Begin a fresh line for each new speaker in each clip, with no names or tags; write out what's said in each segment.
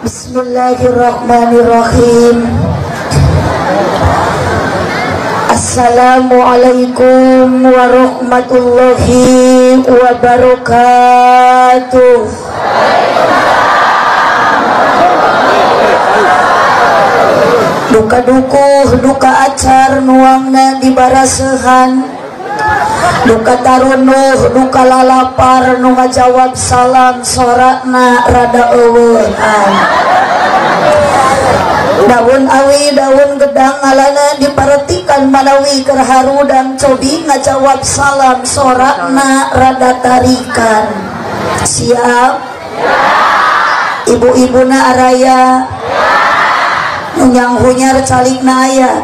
Bismillahirrahmanirrahim. Assalamualaikum warahmatullahi wabarakatuh. Duka dukuh, duka acar nuangna di barasehan. Duka tarunuh, duka lalapar nu ngajawab salam sorakna rada eueuhan. Daun awi, daun gedang alana diparetikan manawi keur harudang cobi ngajawab salam sorakna rada tarikan. Siap? Ibu-ibuna araya nu nyanghunyar calikna aya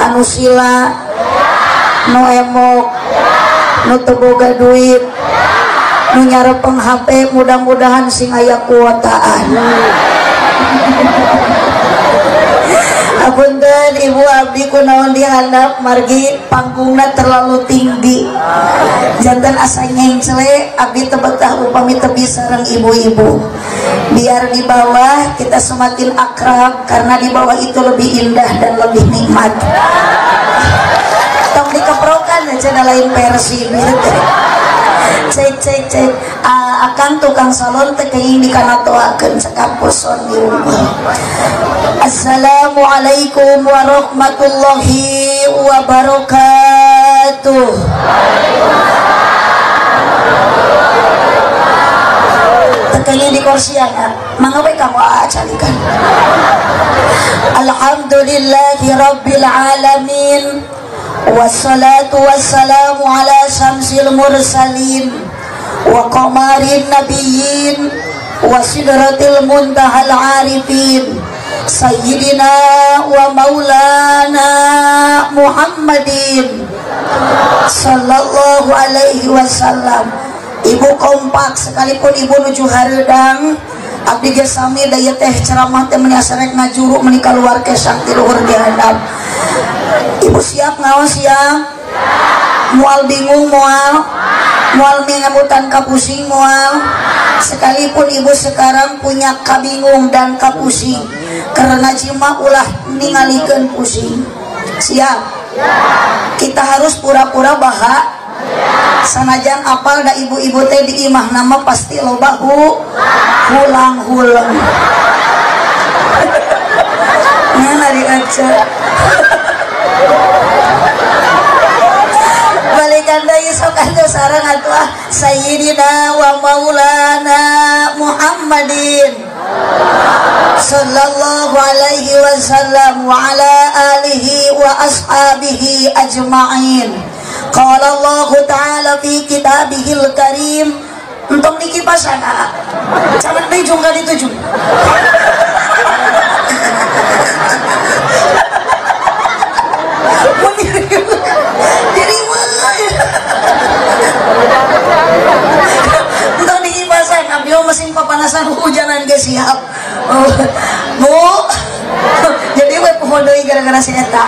anu sila nu emok nu teu boga duit nu nyarepeng HP mudah-mudahan sing aya kuotaan. Apunten ibu abdi kunaon dihandap margi panggungna terlalu tinggi jantan asa nyengsle abdi teu betah upami teu bisa sareng ibu-ibu. Biar di bawah kita semakin akrab karena di bawah itu lebih indah dan lebih nikmat. Tong dikeprokan aja da lain versi gitu. Cek cek cek akan tukang salon teh keuing dikanatoakeun sakaposon di unggul. Assalamualaikum warahmatullahi wabarakatuh. Tekeuing di kursian mangga we kamu acalikan. Alhamdulillahi rabbil alamin. Wassalatu wassalamu ala syamsil mursalin wa qamarin nabiyyin wa sidratil muntahal arifin sayyidina wa maulana Muhammadin sallallahu alaihi wasallam. Ibu kompak sekalipun ibu nuju hareudang abdi ge sami da ieu teh ceramah teh meuni asa rek ngajuru meuni kaluar kesang ti luhur di handap. Ibu siap ngaos siap? Mual bingung mual? Mual mengemutan kapusing mual? Sekalipun ibu sekarang punya kabingung dan kapusing karena jima ulah ningalikeun pusing. Siap? Kita harus pura-pura bahak. Sanajan apal da ibu-ibu teh di imah nama pasti loba hulang-hulang. Nah, lari aja. Balikan deui sok atuh sareng atuh sayyidina wa maulana Muhammadin sallallahu alaihi wasallam wa ala alihi wa ashabihi ajma'in. Qala Allah ta'ala fi kitabihil karim. Entong dikipasan camet deui jung ka ditu jung. Jadi entong dikipasan abdi mesin papanasan hujanan ge siap. Bu, jadi we poho deui gara-gara si eta.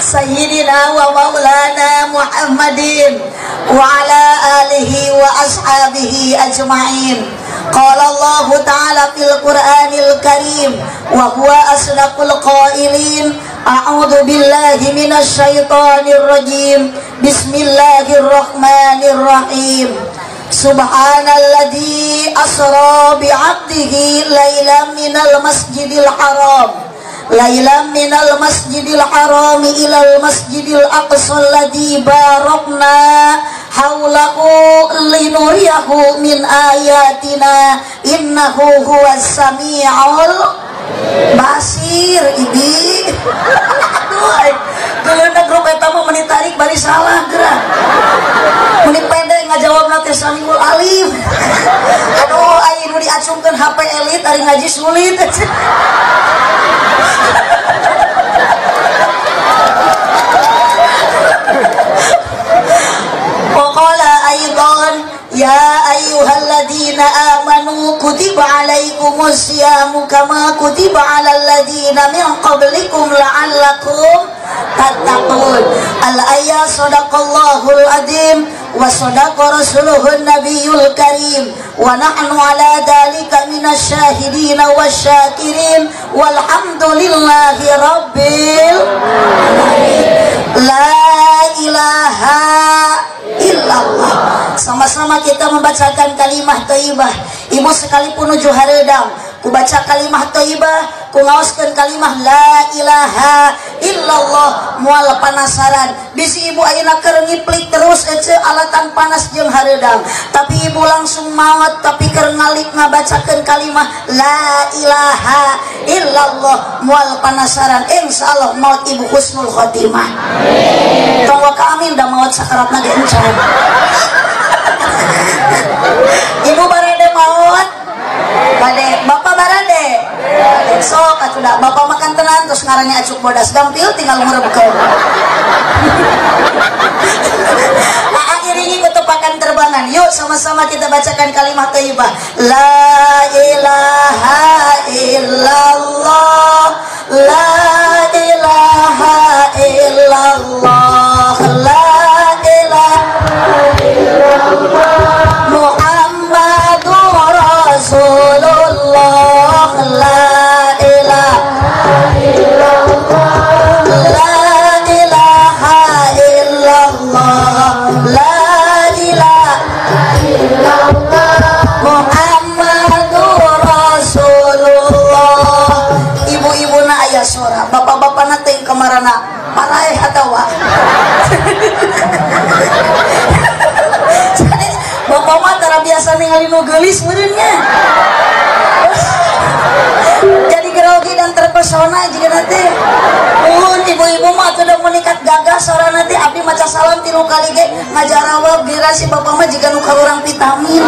Sayyidina wa maulana Muhammadin wa ala alihi wa ashabihi ajma'in. Qala Allah ta'ala fil Qur'anil Karim wa huwa asdaqul qailin. A'udzu billahi minasy syaithanir rajim. Bismillahirrahmanirrahim. Subhanalladzi asra bi'abdihi lailan minal masjidil haram lailan minal masjidil haram ilal masjidil aqsa alladzi barakna haulahu linuriyahu min ayatina innahu huwas samiul basir. Ibi aduh geuleuhna grup eta mah meuni tarik bari salah geura meuni pede ngajawabna teh samiul alim. Aduh aya nu diacungkeun HP elit ari ngaji sulit. Waqala aidan ya ayyuhalladzina amanu kutiba alaikumus siyamu kama kutiba alal ladzina min qablikum la'allakum tattaqun. Al-ayat sadaqallahul azim wa sadaqa rasuluhun nabiyul karim wa nahnu ala dzalika minasy syahidina wasyakirin walhamdulillahi rabbil alamin. La ilaha illallah. Sama-sama kita membacakan kalimah thayyibah. Ibu sekalipun nuju hareudang ku baca kalimah thayyibah, ku ngaoskeun kalimah la ilaha illallah, moal panasaran. Bisi ibu ayeuna keur ngiplik terus ece alatan panas jeung hareudang, tapi ibu langsung maot tapi keur ngalik ngabacakeun kalimah la ilaha illallah, moal panasaran. Insyaallah maot ibu husnul khotimah. Amin. Tong waka amin da maot sakaratna ge encan. Ibu barade maot bade, bapak barade sok atuh da bapak makan tenan terus ngarannya acuk bodas gampil tinggal ngurebkeun. Iringi ketepakan terbangan. Yuk sama-sama kita bacakan kalimat thayyibah. La ilaha illallah, la ilaha illallah, la ilaha illallah, Muhammadur Rasulullah, la ilaha illallah, la ilaha illallah, la ilaha illallah, Muhammadur Rasulullah. Ibu-ibu na aya sora, bapak-bapak na teh kamarana paraeh atawa. Bapak mah tara biasa ningali nu geulis meureun nya. Jadi grogi dan terpesona jiga nanti. Mun ibu-ibu mah atuh da menikat gagah sorana teh abdi maca salam 3 kali ge ngajarawab geura si bapak mah jiga nu karurang vitamin.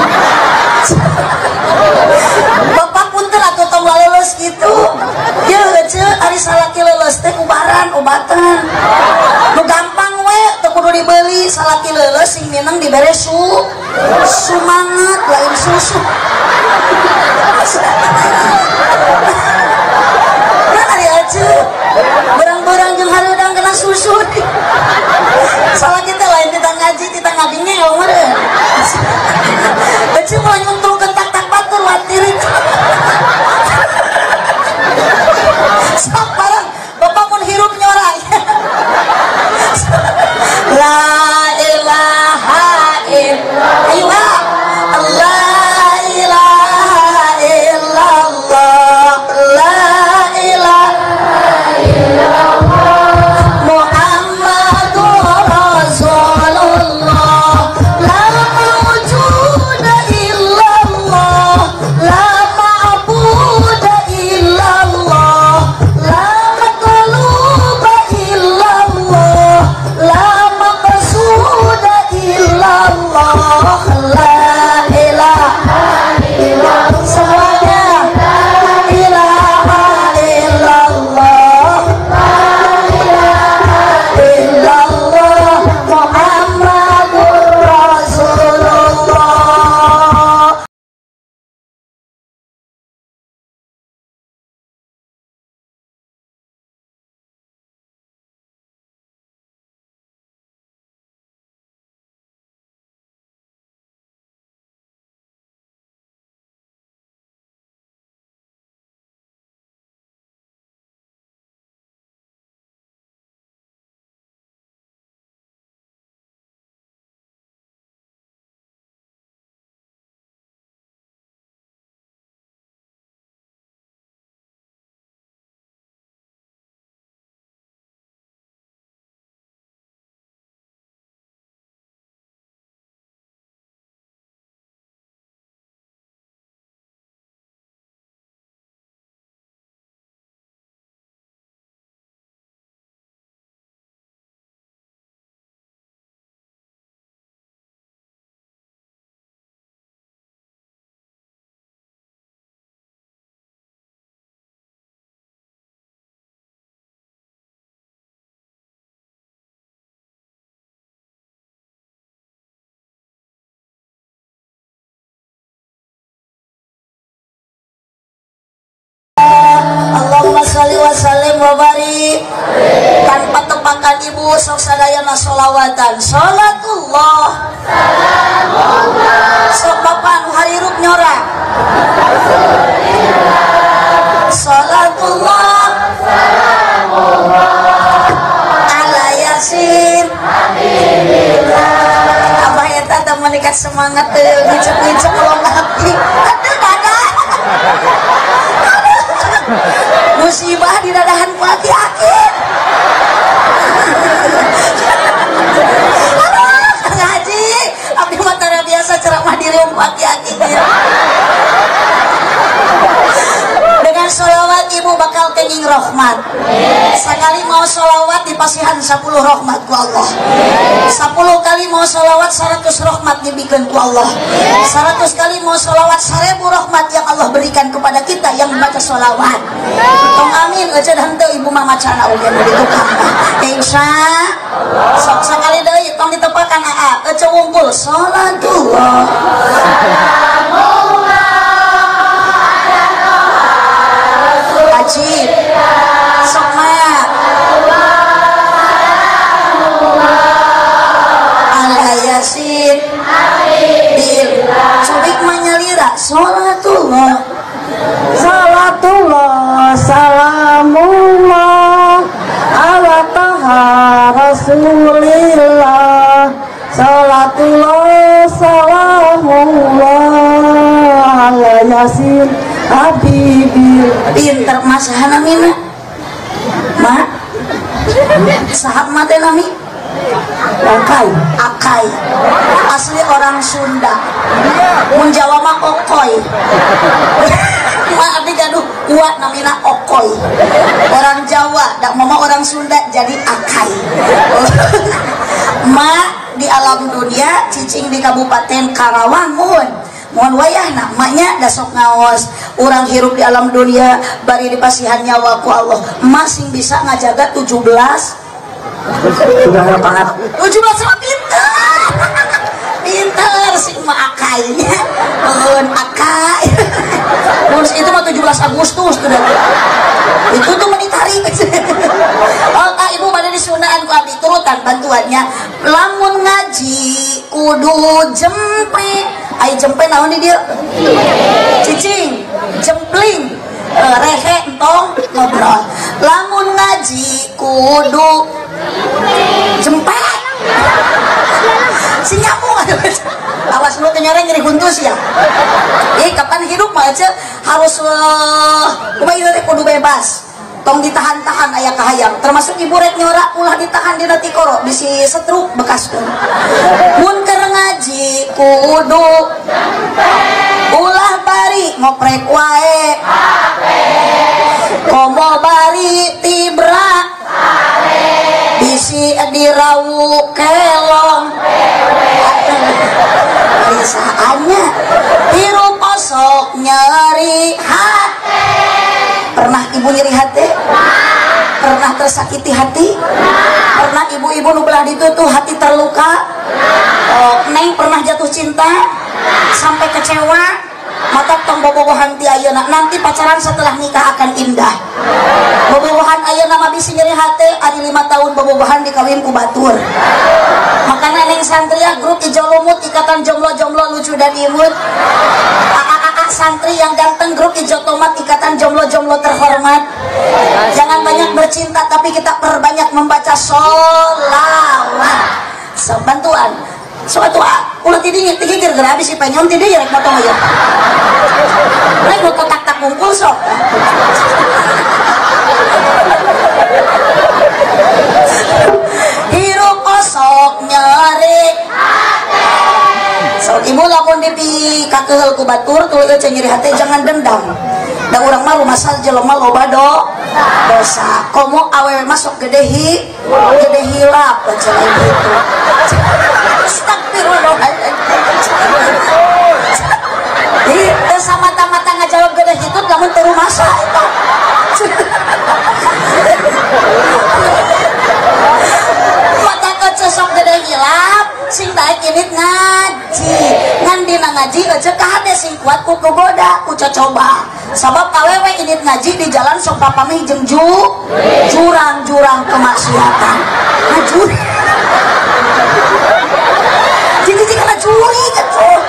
Bapak punten atuh tong laleles kitu. Yeuh eceu ari salaki leuleus teh ubaran obatan. Nu gampang we teu kudu dibeli, salaki leuleus sing mineng dibere sumangat lain susu. Nah ari eceu berang-berang jeung hareudang kena susu. Salaki teh lain tita ngaji tita ngabingel meureun. Eceu moal nyuntulkeun tak-tak batur watirin. Sok barang bapak mun hirup nyorang. La ilaha illallah, la ilaha illallah, la ilaha illallah, Muhammadur Rasulullah, la mawjuda illallah, la ma'buda illallah, la matluba illallah, la maqsuda illallah, la ilaha illallah. Semuanya la ilaha illallah, la ilaha illallah, Muhammadur Rasulullah. Allahumma sholli wa sallim wa barik. Tanpa tepakan ibu sok sadayana sholawatan. Sholatullah salamullah. Sok bapak nu harirup nyora. semangat ngicep-ngicep kalau api. Aduh dada. Musibah di dadahan ku aki-aki. Aduh, Kang Haji, abdi mah tara biasa ceramah di riung ku aki-aki. Dengan sholawat ibu bakal kenging rahmat. Sekali mau sholawat dipasihan 10 rahmat ku Allah. 10 kali mau sholawat 100 rahmat dibikin ku Allah. 100 kali mau sholawat 1000 rahmat yang Allah berikan kepada kita yang membaca sholawat. Tong amin aja henteu ibu mah macana oge nu ditukang mah. Insya sok sekali deui tong ditepakan aa ece wungkul sholatullah. Wajib sokmat ala yasin bil cubik manyalira sholatullah
salatullah salamullah ala taha rasulillah salatullah salamullah ala yasin habibi.
Pinter mas hanamina ma sahab mate nami
Akai.
Akai asli orang Sunda, mun Jawa mah okoy. Ma abdi gaduh kuat namina okoy, orang Jawa dak mama orang Sunda jadi akai. Ma di alam dunia cicing di Kabupaten Karawang mohon mohon wayahna maknya dasok ngaos orang hirup di alam dunia bari dipasihan nyawa ku Allah masing bisa ngajaga 17
sudah rakaat
17 mah pinter pinter sing mah akainya mohon akai. Mun itu mah 17 Agustus tuh itu tuh menitarik. Oh kak ibu pada disunaan ku abdi turutan bantuannya lamun ngaji kudu jempe. Ai jempe naon di dieu? Cicing, jempling, rehe entong ngobrol. Lamun ngaji kudu jempe. Si nyambung awas lu kenyarang nyeri huntus ya. Kapan hidup mah aja harus kumaha ieu teh kudu bebas. Tong ditahan-tahan aya kahayang. Termasuk ibu rek nyorak ulah ditahan dina tikoro bisi setruk bekas. Mun keur ngaji kudu ulah bari ngoprek wae. Komo bari tibra bisi dirawu kelong. Bisaannya hirup osok nyeri hati. Pernah ibu nyeri hati? Pernah tersakiti hati? Pernah ibu-ibu nu belah ditu tuh hati terluka? Oh, neng pernah jatuh cinta sampai kecewa? Maka tong bobogohan ti ayeuna, nanti pacaran setelah nikah akan indah. Bobogohan ayeuna mah bisi nyeri hati, ari 5 tahun bobogohan dikawin ku batur. Makanya neng santria grup ijo lumut ikatan jomblo-jomblo lucu dan imut. Aa santri yang ganteng grup ijo tomat ikatan jomblo-jomblo terhormat. Jangan banyak bercinta tapi kita perbanyak membaca sholawat. So, bantuan. Suatu ulah tidinya tinggi gara-gara habis si penyom tidinya rek motong aja. Rek moto tak-tak bungkul sok. Hirup osok nyeri. So, ibu lamun dipi kakeul ku batur tuluy eueuh nyeri hati jangan dendam. Da urang mah rumasal jelema loba dosa. Komo awewe masuk gede hi, gede hilap cenah gitu. Astagfirullahaladzim. Jadi samata-mata ngajawab gede hitut lamun teu rumasa eta. Mata kecesok gede hilap sing daek init ngaji. Ngan dina ngaji ece kahade sing kuat ku kagoda ku cocoba. Sabab awewe init ngaji di jalan sok papamih jeung jurang-jurang kemaksiatan. Ngajuri. Cici kana curi atuh.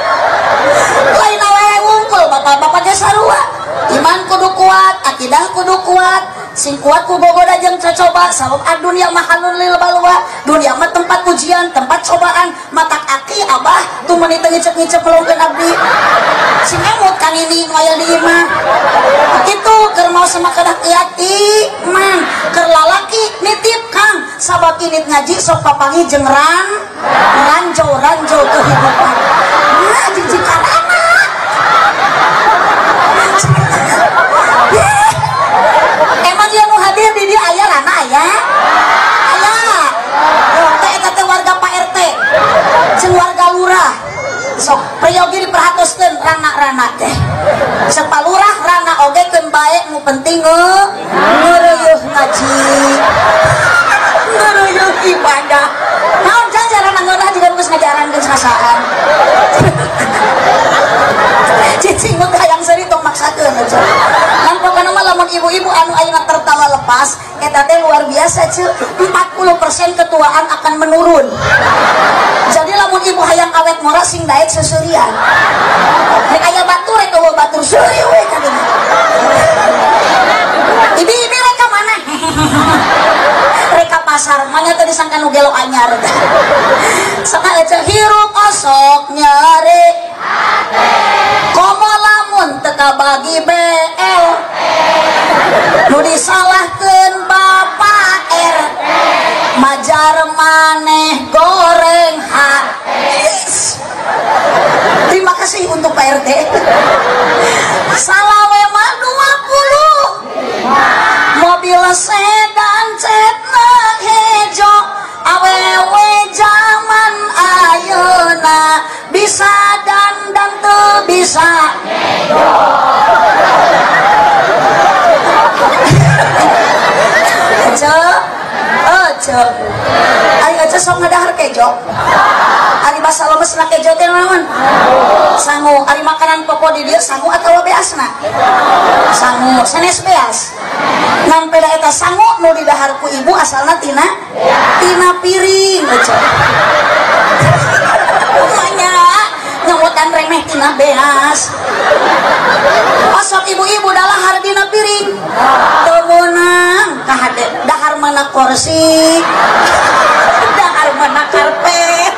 Lain awewe wungkul bapak-bapak ge sarua. Iman kudu kuat, akidah kudu kuat, sing kuat ku gogoda jeung cocoba sabab dunia mah halul lil balwa. Dunia mah tempat ujian, tempat cobaan. Matak aki abah tuh meuni teu ngicep-ngicep melongkeun abdi. Sing emut kan ini nu aya di imah. Kitu keur mau sama kedah kiat iman, keur lalaki nitip Kang sabab init ngaji sok papanggih jeung ranjo-ranjo kehidupan. Nah jijikan anak. Emang yang mau hadir di dia ayah rana ayah? Ayah. Teh eta teh warga Pak RT. Jeung warga lurah. Sok priyogi diperhatoskeun rana-rana teh. Sok Pak Lurah rana oge keun bae nu penting ngeureuyeuh ngaji. Ngeureuyeuh ibadah. Naon jajaran ngeunah juga geus ngajaran geus ngasaan. Cicing mun hayang seuri tong maksakeun aja. Ngan pokona mah lamun ibu-ibu anu ayeuna tertawa lepas eta teh luar biasa ceu. 40% ketuaan akan menurun. Jadi lamun ibu hayang awet ngora sing daek seuseurian. Rek aya batur rek eueuh batur seuri we kadinya. Ibi-ibi rek ka mana? Rek ka pasar manya teh disangka nu gelo anyar. Sok aja hirup osok nyeri. Komo lamun teka bagi BL nu disalahkeun Bapak R majar maneh goreng H. Yes. Terima kasih untuk Pak RT. Salawe mah 20 mobil sedan cetna hejo awewe zaman ayeuna bisa dandan teu bisa. Ece, ece, ari ece sok ngadahar kejo. Ari basa lemesna kejo teh naon? Sangu. Ari makanan pokok di dieu sangu atawa beasna? Sangu, sanes beas. Ngan peda eta sangu nu didahar ku ibu asalna tina piring ece. Rumahnya nyemutan remeh tina beas. Osok ibu-ibu dalahar dina piring. Teu meunang kahade dahar mana kursi, dahar mana karpet.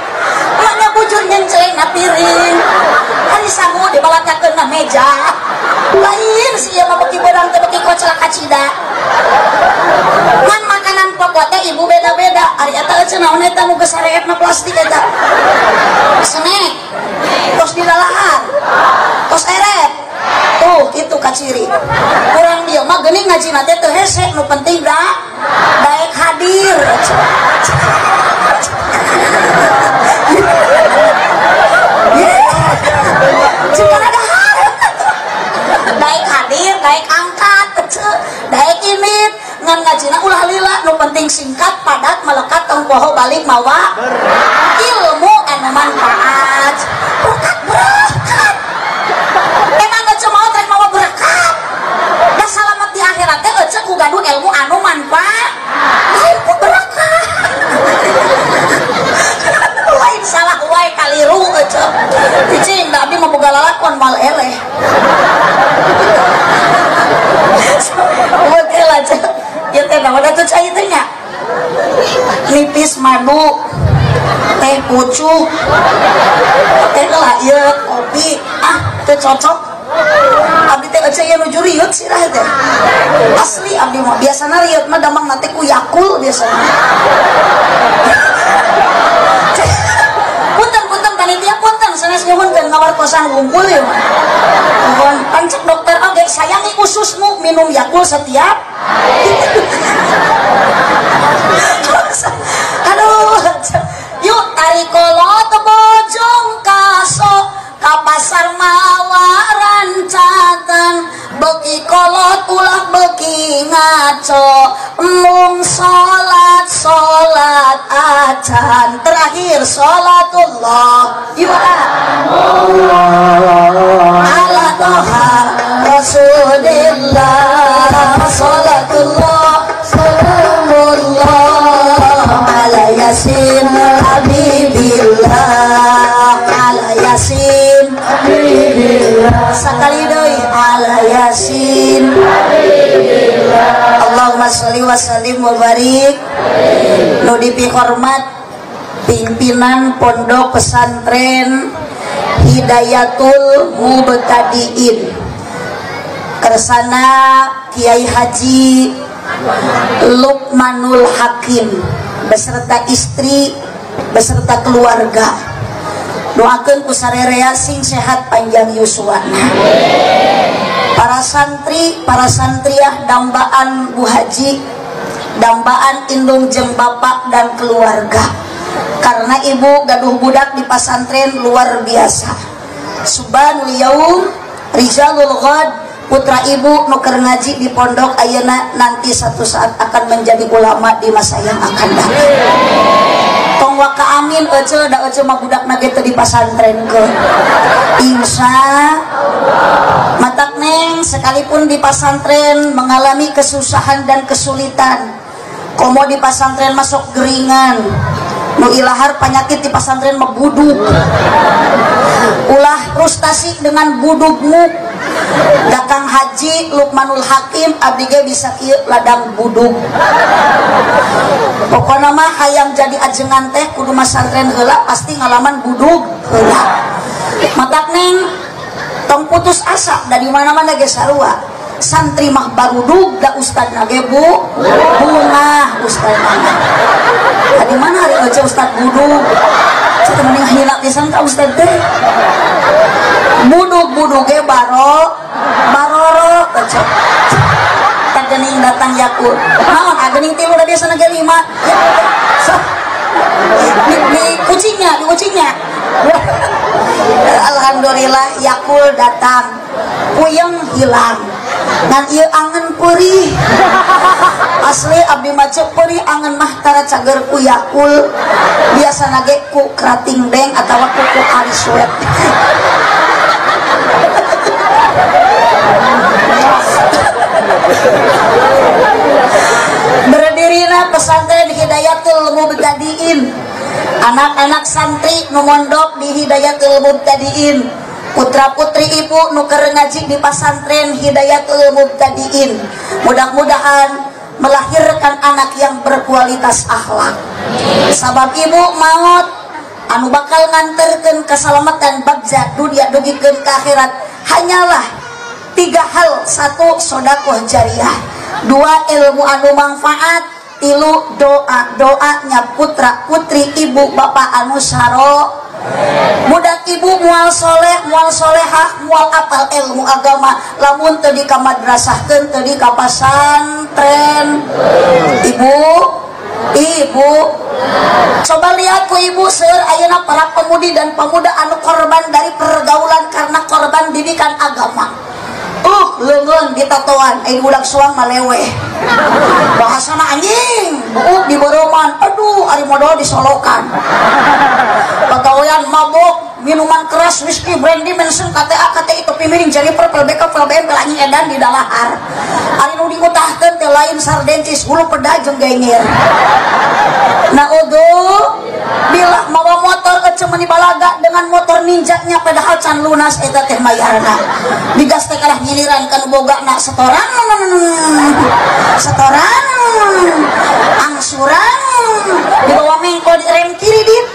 Mana bujur nyencelengna piring. Hari sangu dibalakakeun na meja. Lain si ieu mah beuki beurang teh beuki koclak kacida. Ngan makanan pokok teh ibu beda-beda. Ari eta euceun naon eta nu geus sareepna plastik eta. Snack. Tos dilalahar. Tos eret. Tuh kitu kaciri. Urang dieu mah geuning ngajina teh teu hese nu penting da daek hadir. Jika ada daek hadir, daek angkat, daek init, ngan ngajina ulah lila, nu penting singkat, padat, melekat, tong poho balik mawa ilmu anu manfaat. Berkat berkat. Emang ece mau trek mawa berkat. Da salamet di akhirat teh ece ku gaduh ilmu anu manfaat. Lain ku berkat. Lain salah wae kaliru ece. Cicing da abdi mah boga lalakon moal eleh. Oke lah cek. Ya teh naon atuh cai teh nya? Nipis madu, teh pucuk, teh lah ieu kopi, ah teu cocok. Abdi teh ece ieu nuju rieut sirah teh. Asli abdi mah biasana rieut mah damang teh ku Yakul biasana. Punten-punten panitia punten sanes nyuhunkeun ngawartosan wungkul ieu mah. Mohon pancek dokter oge sayangi ususmu minum Yakul setiap. Aduh, yuk tarik kolot bojong kaso ka pasar mawa rancatan beki kolot ulah beki ngaco mung salat salat acan terakhir salatullah yuk ala toha Rasulillah salatullah salamullah ala yasin habibillah ala yasin habibillah. Sakali deui. Yasin. Allahumma sholli wa sallim wa barik. Nu dipihormat pimpinan Pondok Pesantren Hidayatul Mubtadiin kersana Kiai Haji Lukmanul Hakim beserta istri beserta keluarga. Doakeun ku sarerea sing sehat panjang yuswana. Para santri, para santriah dambaan Bu Haji, dambaan indung jeung bapak dan keluarga. Karena ibu gaduh budak di pasantren luar biasa. Subhanul yaum rijalul ghad, putra ibu nu keur ngaji di pondok ayeuna nanti satu saat akan menjadi ulama di masa yang akan datang. Tong waka amin ece da ece mah budakna ge teu dipasantrenkeun. Insya Allah. Matak neng sekalipun di pasantren mengalami kesusahan dan kesulitan, komo di pasantren masuk geringan, nu ilahar penyakit di pasantren mah buduk. Ulah frustasi dengan budukmu. Dakang Haji Lukmanul Hakim abdi ge bisa kieu ladang buduk. Pokona mah hayang jadi ajengan teh kudu masantren heula pasti ngalaman buduk heula. Matak neng tong putus asa da di mana-mana ge sarua. Santri mah barudug da ustadna ge bu bungah ustadna. Da di mana hari aja ustad buduk. Cek mending hina pisan ka ustad teh. Buduk-buduk ge baro baroro ece. Gening datang Yakul. Naon agening tilu da biasana ge 5. Ya sok. Di kucingnya, di kucingnya. Alhamdulillah Yakul datang. Puyeng hilang. Ngan ieu angen peurih. Asli abdi mah ceuk peurih angen mah tara cager ku Yakul. Biasana ge ku krating deng atawa ku ariswet. Berdirina pesantren Hidayatul Mubtadiin. Anak-anak santri nu mondok di Hidayatul Mubtadiin, putra putri ibu nu keur ngaji di pesantren Hidayatul Mubtadiin, mudah-mudahan melahirkan anak yang berkualitas akhlak. Sabab ibu maut anu bakal nganterkeun keselamatan bagja dunia dugikeun ka akhirat hanyalah 3 hal. 1, sodakoh jariah. 2, ilmu anu manfaat. 3, doa. Doanya putra putri ibu bapak anu saro. Budak ibu mual soleh, mual solehah, mual apal ilmu agama lamun teu dikamadrasahkeun, teu dikapasantren. Ibu, ibu, coba lihat ku ibu seueur ayeuna para pemudi dan pemuda anu korban dari pergaulan karena korban didikan agama. Leungeun ditatoan, budak suang maleweh. Bahasana anjing, buuk di boroman, aduh ari modal disolokan. Pagawean mabok, minuman keras, whisky, brandy, Manson, KTA, KTI, topi miring, Jennifer, PLBK, PLBM, pelangi edan di dalahar. Ari nu diutahkeun teh lain sardencis, hulu peda jeung gengir. Naudzu bila mawa motor ece meuni balaga dengan motor ninjanya padahal can lunas eta teh mayarna. Digas teh kalah nyiliran kan bogana setoran setoran angsuran dibawa mengko di rem kiri dit.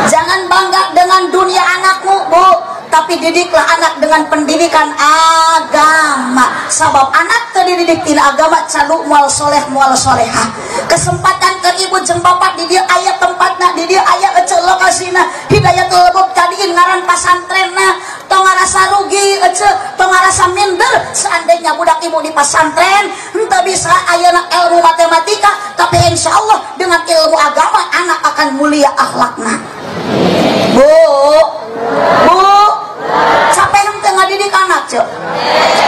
Jangan bangga dengan dunia anakmu, Bu, tapi didiklah anak dengan pendidikan agama. Sabab anak teu dididik tina agama cadu mual soleh mual solehah. Kesempatan ke ibu jeung bapak di dieu aya tempatna, di dieu aya ece lokasina. Hidayatul Mubtadiin ngaran pasantrenna. Tong ngarasa rugi ece, tong ngarasa minder seandainya budak ibu di pasantren henteu bisa ayeuna ilmu matematika, tapi insya Allah dengan ilmu agama anak akan mulia akhlakna. Bu, bu, capek henteu ngadidik anak cek?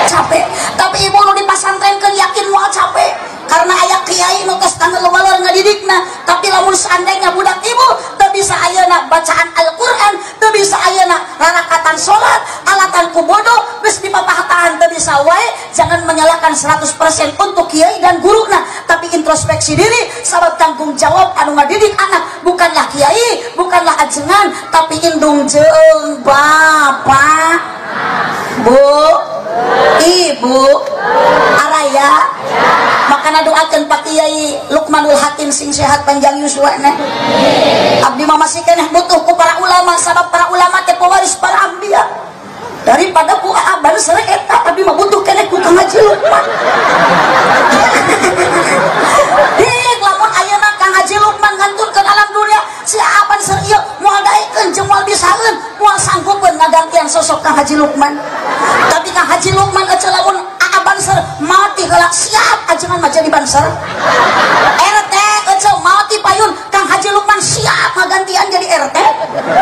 Capek. Tapi ibu nu di pasantrenkeun yakin moal capek karena aya kiai nu tos tanggel walor ngadidikna. Tapi lamun seandainya budak ibu teu bisa ayeuna bacaan Al-Qur'an, teu bisa ayeuna rarakatan salat, alatan ku bodoh, geus dipapahataan teu bisa wae, jangan menyalahkan 100% untuk kiai dan guruna, tapi introspeksi diri sabab tanggung jawab anu ngadidik anak bukanlah kiai, bukanlah ajengan, tapi indung jeung bapak. Bu, Bu araya makana doakeun Pak Kiai Lukmanul Hakim sing sehat panjang yuswana. Abdi mah masih keneh butuh ku para ulama sabab para ulama teh pewaris para anbiya. Daripada ku Aaban sere eta abdi mah butuh keneh ku Kang Haji Lukman. Dik lamun ayeuna Kang Haji Lukman ngantunkeun alam dunia si Aaban sere ieu moal daekeun jeung moal bisaeun moal sanggupeun ngagantian sosok Kang Haji Lukman. Tapi Kang Haji Lukman ece lamun Aaban ser mati heula siap ajengan mah jadi banser. RT ece mati payun Kang Haji Lukman siap ngagantian jadi RT.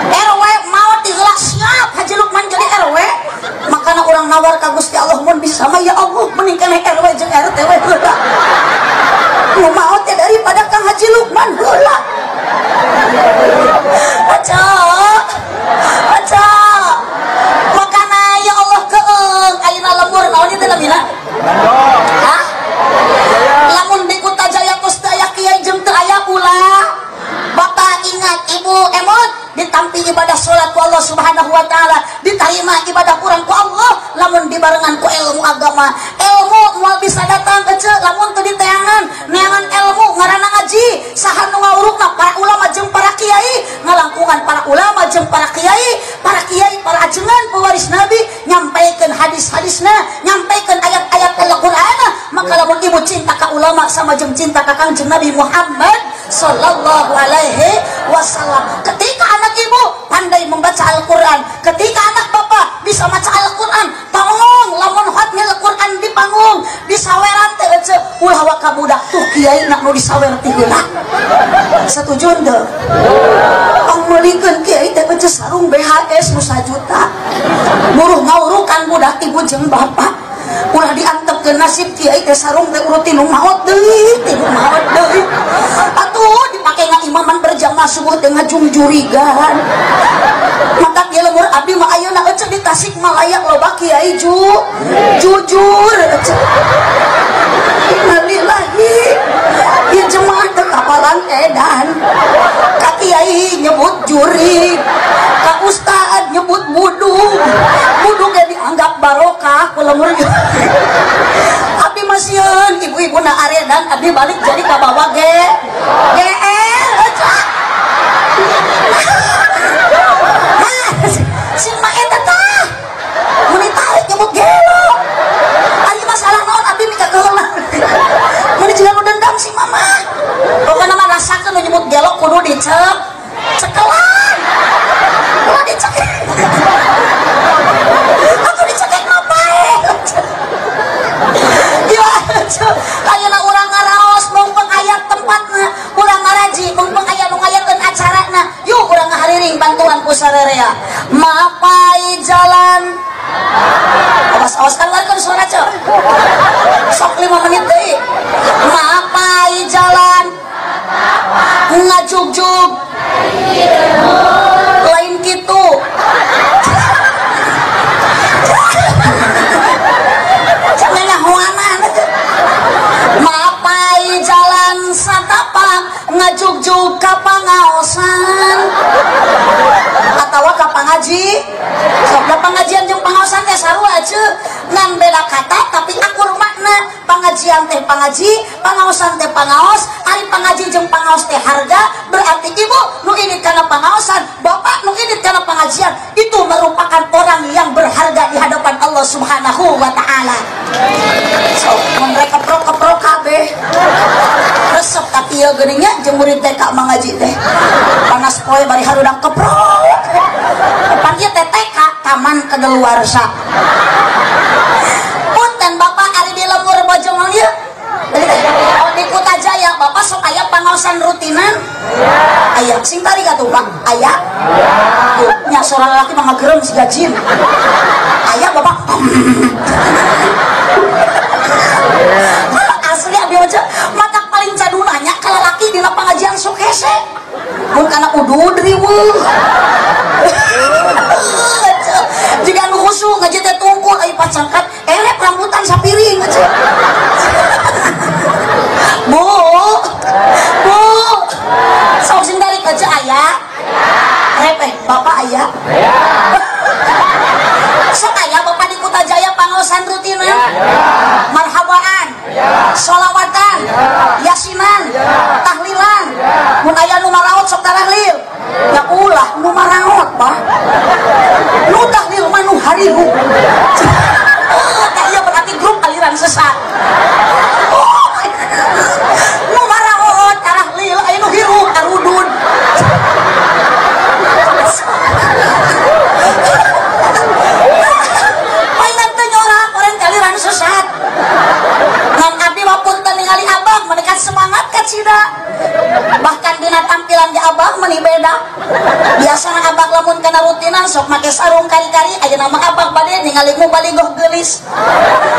RW mati heula siap Haji Lukman jadi RW. Makana urang nawar ka Gusti Allah mun bisa mah ya Allah mending keneh RW jeung RT we heula. Nu maot teh daripada Kang Haji Lukman heula. Aca. Aca. Makana ya Allah keung ayeuna lembur naon ieu teh namina? Hah? Lamun di Kutajaya tos teu aya kiai jeung teu aya ulah. Bapak ingat ibu emot ditampi ibadah salat ku Allah Subhanahu wa taala, diterima ibadah kurang ku Allah lamun dibarengan ku ilmu agama. Ilmu moal bisa datang ece lamun teu diteangan, neangan ilmu ngaranna ngaji, saha nu ngawurukna para ulama jeung para kiai, ngalangkungan para ulama jeung para kiai, para ajengan pewaris nabi nyampaikeun hadis-hadisna, nyampaikeun ayat-ayat Al-Qur'an. Maka lamun ibu cinta ka ulama sama jeung cinta ka Kangjeng Nabi Muhammad sallallahu alaihi wasallam. Ketika anak ibu pandai membaca Al-Quran, ketika anak bapak bisa baca Al-Quran, tolong lamun hotnya Al-Quran di panggung disaweran teh ece ulah waka budak tuh kiai nak nu disawer ti heula. Setuju henteu? Pangmeulikeun kiai teh ece sarung BHS nu sajuta. Buruh ngawurukan budak ibu jeung bapak. Ulah diantepkeun nasib kiai teh sarung teh urut tinu maot deui, tinu maot deui. Atuh dipake ngaimaman berjamaah subuh teh ngajungjurigan. Maka kieu lemur abdi mah ayeuna ece di Tasikmalaya loba kiai jujur ece. Innalillahi. Ieu jemaah teh kapalan edan. Ka kiai nyebut jurig, ka ustad nyebut budug. Budug ge dianggap barokah ku lemur. Abdi masieun ibu-ibu na aredan abdi balik jadi kabawa ge GR ece. Si mak eta tah mun ditarik nyebut gelo. Ari masalah naon abdi mika keheula. Mun jiga nu dendam si mama. Pokona mah rasakeun nu nyebut gelo kudu dicek cekelan. Kudu dicekek. Atuh dicekek mah bae. Ya, ayeuna urang ngaraos mungpeng aya tempatna, urang ngaraji mungpeng aya nu ngayakeun acarana. Yuk urang ngahariring bantuan ku sarerea. Mapai jalan. Awas-awas keluarkeun suara ceu. Sok 5 menit deui. Mapai jalan. Ngajugjug. Lain kitu. Mapai jalan satapak ngajugjug ka pangaosan atawa ka pangaji. Sok da pangajian jeung pangaosan teh sarua ceu, ngan beda kata tapi akur makna. Pangajian teh pangaji, pangaosan teh pangaos. Ari pangaji jeung pangaos teh harga, berarti ibu nu ini kana pangaosan, bapak nu ini kana pengajian, itu merupakan orang yang berharga di hadapan Allah Subhanahu wa taala. So, mereka keprok-keprok kabeh. Resep tapi ieu geuning nya jeung murid TK mangaji teh. Panas poe bari harudang keprok. Pan ieu teh TK taman kedeluarsa. Punten bapak ari di lembur Bojong ieu. Oh, di Kutajaya bapak sok aya pangaosan rutinan. Aya sing tarik atuh Pak. Aya. Tuh nya sora lalaki mah ngagerem siga jin. Aya bapak. Asli abdi aja mata paling cadunanya kalau laki dina pengajian sok hese. Mun kana udud riweuh. Jika nu khusyuk ngaji teh tungkul ai pacangkat erep rambutan sapiring aja. Bu. Bu. Sok sing tarik aja aya. Rep bapak aya. Sok aya bapak di Kutajaya pangaosan pengaosan rutinan? Marhabaan, sholawatan, yasinan, tahlilan. Mun aya nu maraot sok tarahlil. Ya ulah nu maraot bah. Nu tahlil mah nu hariru. Tah ieu berarti grup aliran sesat. Oh, nu maraot tarahlil aya nu hirup tarudun. Mainan teh nyorak orang aliran sesat. Ngan abdi mah punten ningali abang menekan semangat kacida. Bahkan dina tampilan ge abang meuni beda. Biasana abang lamun kana rutinan sok make sarung kari-kari, ayeuna mah abang bade ningali mubaligoh geulis.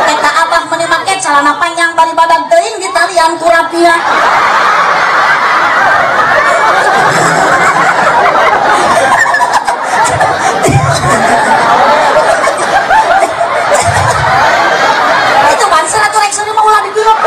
Eta abang meuni make calana panjang bari badag teuing ditalian ku rapia. Itu banser atuh rek seuri mah ulah dipirop.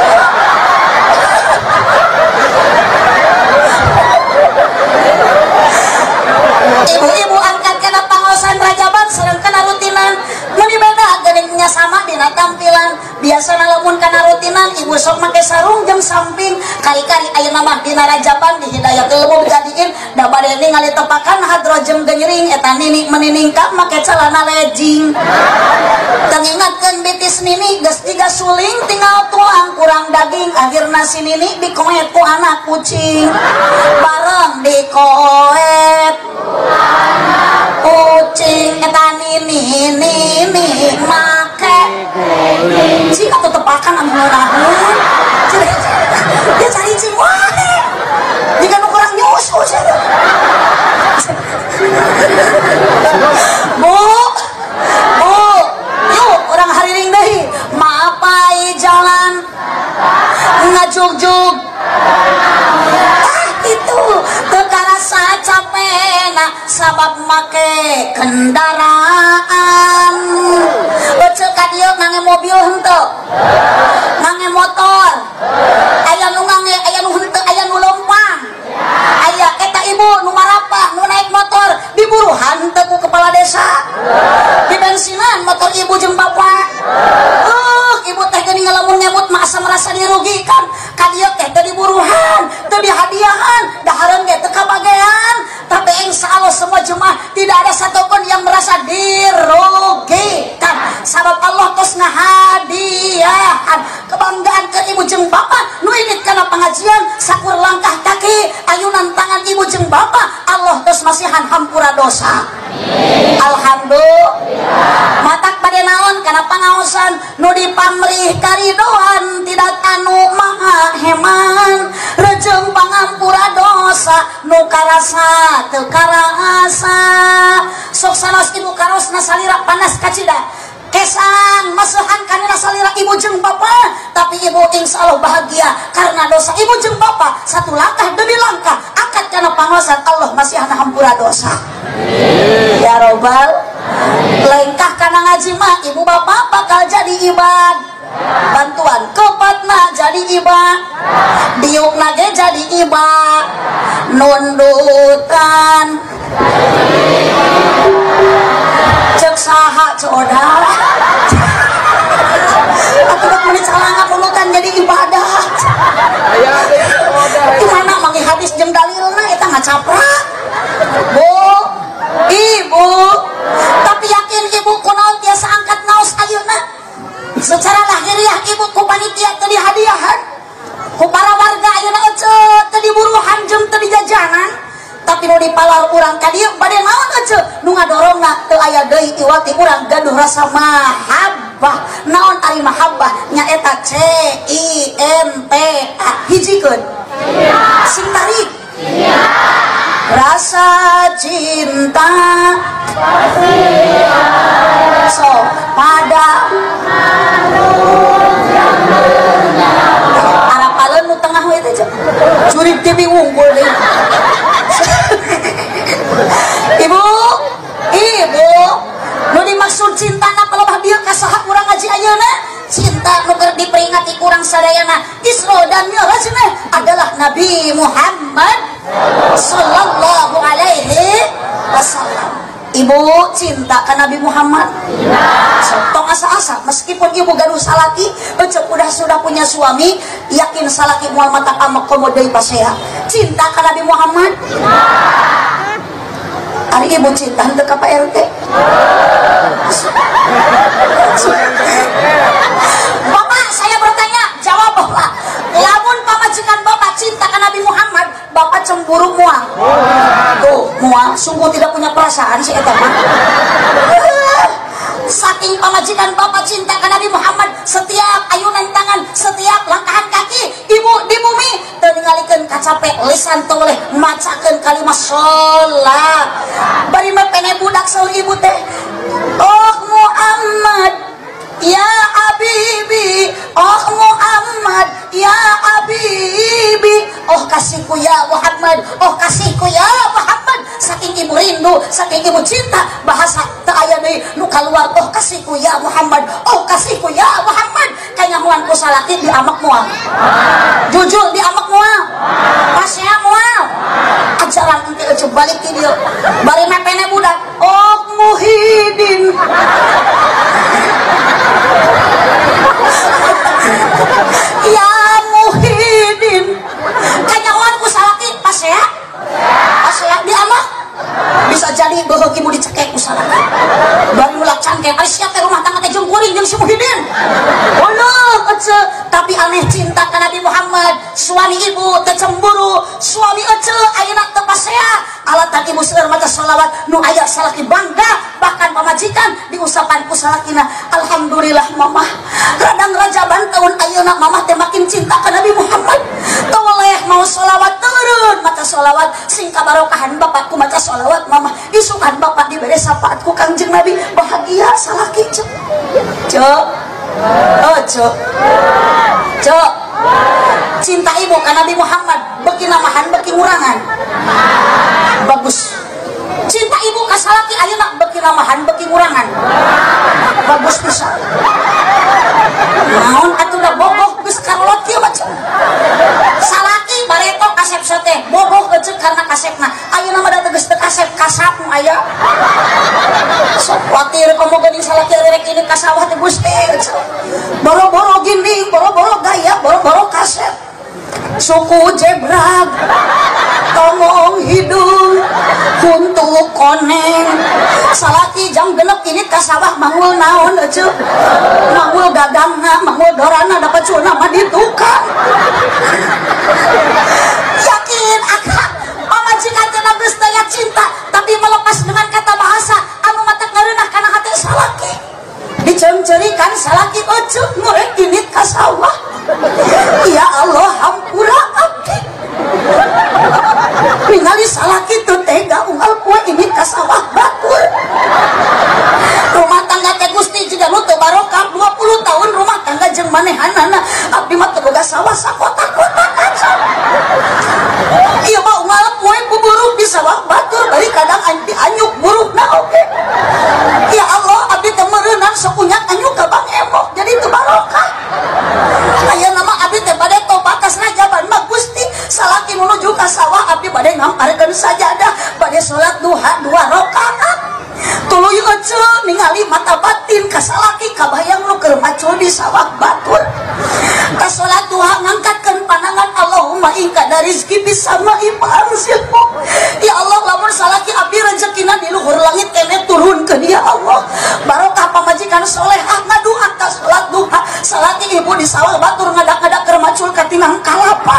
Ibu-ibu angkat kana pangaosan rajaban sareng kana rutinan meuni beda geuning sama dina tampilan. Biasana lamun kana rutinan ibu sok make sarung jeung samping kari-kari ayeuna mah dina rajaban di hidayatul mubtadiin da bade ningali tepakan hadro jeung geunyering eta nini meniningkap make celana legging. Tengingatkeun bitis nini geus jiga suling tinggal tuang kurang daging akhirna si nini dikoet ku anak kucing. Bareng dikoet kucing eta nini nini make cing atau tepakan anu ngeunaheun. Dia cari cing wae jika nu kurang nyusu cenah. Bu, bu, yuk orang hariring deui mapai jalan ngajugjug. Ah itu teu karasa capena sabab make kendaraan. Ece ka dieu ngange mobil henteu, ngange motor, aya nu ngange, aya nu henteu, aya nu leumpang. Aya eta ibu nu marapah nu naik motor diburuhan henteu ku kepala desa. Dibensinan motor ibu jeung bapak. Ibu teh geuning lamun ngemut mah asa merasa dirugikan. Ka dieu teh teu diburuhan, teu dihadiahan, dahareun ge teu kabagean. Tapi insya Allah semua jemaah tidak ada satupun yang merasa dirugikan. Sabab Allah tos ngahadiahan kebanggaan ke ibu jeung bapak nu indit kana pengajian sakur langkah kaki ayunan tangan ibu jeung bapak Allah tos masihan hampura dosa. Alhamdulillah. Matak bade naon kana pangaosan nu dipamrih karidoan tidak anu maha heman rejeung pangampura dosa nu karasa teu karasa. Sok sanos ibu karosna salira panas kacida kesang masuhan kanina salira ibu jeung bapak, tapi ibu insya Allah bahagia karena dosa ibu jeung bapak satu langkah demi langkah akad kana pangaosan Allah masihan hampura dosa. Ya robbal lengkah kana ngaji mah ibu bapak bakal jadi ibad bantuan kepatna jadi ibad diukna ge jadi ibad nundutan cek saha coda atuh meuni calanga nundutan jadi ibadah. Gimana mangi hadis jeung dalilna eta ngacaprak. Bu, ibu, tapi yakin ibu kunaon tiasa angkat naos ayeuna. Secara lahiriah ibu ku panitia teu dihadiahan, ku para warga ayeuna ece teu diburuhan jeung teu dijajanan. Tapi nu dipalar urang ka dieu bade naon ece nu ngadorongna teu aya deui iwati urang gaduh rasa mahabbah. Naon ari mahabbah nyaeta C I N T A hijikeun. Sing tarik. Rasa cinta so pada arapaleun nu tengah we teh jurig TV wungkul deui. Ibu, ibu, nu dimaksud cintana palebah dieu ka saha urang ngaji ayeuna? Cinta nu keur diperingati kurang sadayana Isra dan Mi'rajna adalah Nabi Muhammad sallallahu alaihi wasallam. Ibu cinta ka Nabi Muhammad. Tong asa-asa meskipun ibu gaduh salaki, ecep udah sudah punya suami, yakin salaki moal mata amek komo deui pasea. Cinta ka Nabi Muhammad. Ari ibu cinta henteu ka Pak RT. Bapak, saya bertanya, jawab bapak. Lamun pamajikan bapak cinta ka Nabi Muhammad, bapak cemburu moal. Tuh, moal sungguh tidak punya perasaan si eta mah. Saking pamajikan bapak cinta ka Nabi Muhammad, setiap ayunan tangan, setiap langkahan kaki ibu di bumi teu ningalikeun kacape lisan teu boleh macakeun kalimat sholat. Bari mah pene budak saur ibu teh, oh Muhammad ya Habibi, oh Muhammad ya Habibi, oh kasihku ya Muhammad, oh kasihku ya Muhammad. Saking ibu rindu, saking ibu cinta, bahasa teu aya deui nu kaluar, oh kasihku ya Muhammad, oh kasihku ya Muhammad. Kanyahoan ku salaki diamek moal. Jujur diamek moal. Pasea moal. Ajaran engke eueuh balik ti dieu. Bari mepene budak, oh Muhyiddin. Ya Muhyiddin. Kanyahoan ku salaki pasea? Pasea diamek? Bisa jadi beuheung ibu dicekek ku salaki. Bari ulah cangkeng, ari sia teh rumah tangga teh jeung kuring jeung si Muhyiddin. Allah ece, tapi aneh cinta ka Nabi Muhammad, suami ibu teu cemburu, suami ece ayeuna teu pasea. Alatan ibu seueur maca sholawat nu aya salaki bangga, bahkan pamajikan diusapan ku salakina, alhamdulillah mamah. Radang rajaban tahun ayeuna mamah teh makin cinta ka Nabi Muhammad. Toleh mau sholawat turun maca sholawat sing kabarokahan bapakku maca sholawat mamah, isukan bapak dibere syafaat ku Kangjeng Nabi, bahagia salaki cek. Cek. Oh cek. Cek. Cinta ibu ka Nabi Muhammad beki namahan beki ngurangan. Bagus. Cinta ibu ka salaki ayeuna beki namahan beki ngurangan. Bagus pisan. Naon atuh da bogoh geus karolot kieu mah cek. Salaki bareto kasep teh bogoh ecek karena kasepna. Ayeuna mah da geus teu kasep kasap nu aya. Sok kuatir komo geuning salaki rek ini ka sawah teh Gusti. Boro-boro ginding, boro-boro gaya, boro-boro kasep. Suku jebrak, tongong hidung, kuntu koneng. Salaki jam genep ini ka sawah mangul naon ece, mangul gagangna, mangul dorana dapat culna mah di tukang. Yakin akak pamajikan teh geus teu cinta, tapi melepas dengan kata bahasa anu matak ngareunah kana hate salaki. Diceungceurikan salaki ece nu rek indit ka sawah. Ya Allah hampura abdi. Ningali salaki teu tega unggal poe indit ka sawah batur. Rumah tangga teh Gusti jiga nu teu barokah 20 tahun rumah tangga jeung manehanana abdi mah teu boga sawah sakotak-kotak aja. Ieu mah unggal poe buburuh di sawah batur bari kadang anti anyuk buruhna oge. Ya Allah abdi teh meureunang sok unyak anyuk ka Bang Emok jadi teu barokah. Ayeuna mah abdi teh bade tobat ka rajaban mah Gusti salaki menuju ka sawah abdi bade ngamparkeun sajadah bade salat duha 2 rakaat. Tuluy ece ningali mata batin ka salaki kabayang nu keur macul di sawah batur. Ka salat duha ngangkatkeun pandangan Allahumma in kana rizki bisama'i fa'anzilhu. Ya Allah lamun salaki abdi rezekina di luhur langit kene turunkeun ya Allah. Barokah pamajikan solehah ngaduha ka salat duha. Salaki ibu di sawah batur ngadak-ngadak keur macul ka tinang kalapa.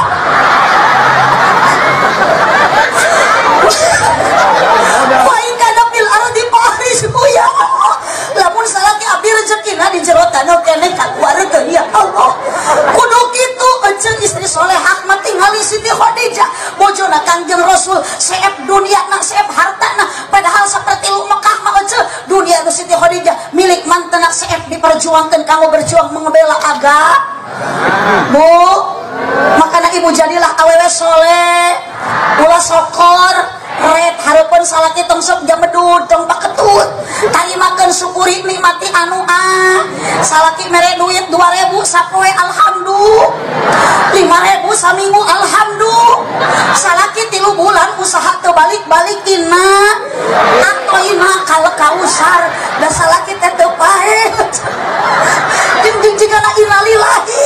Wa in kana fil ardi fa'arishu ya Allah. Lamun salaki abdi rezekina di jero taneuh keneh kaluarkeun ya Allah. Kudu kitu eceung istri solehah mah tingali Siti Khadijah bojona Kangjeng Rasul seep dunia na seep hartana padahal seperti lu Mekah mah eceung dunia nu Siti Khadijah milik mantena seep diperjuangkeun kanggo berjuang mengebela agama. Bu, makana ibu jadilah awewe soleh, ulah sokor. Red hareupeun salaki tong sok jamedud tong paketut. Tarimakeun syukuri nikmati anu ah. Salaki mere duit 2000 sapoe alhamdulillah. 5000 saminggu alhamdulillah. Salaki 3 bulan usaha teu balik-balik inna atoina kal kausar da salaki teh teu paeh. Jeung jigana innalillahi.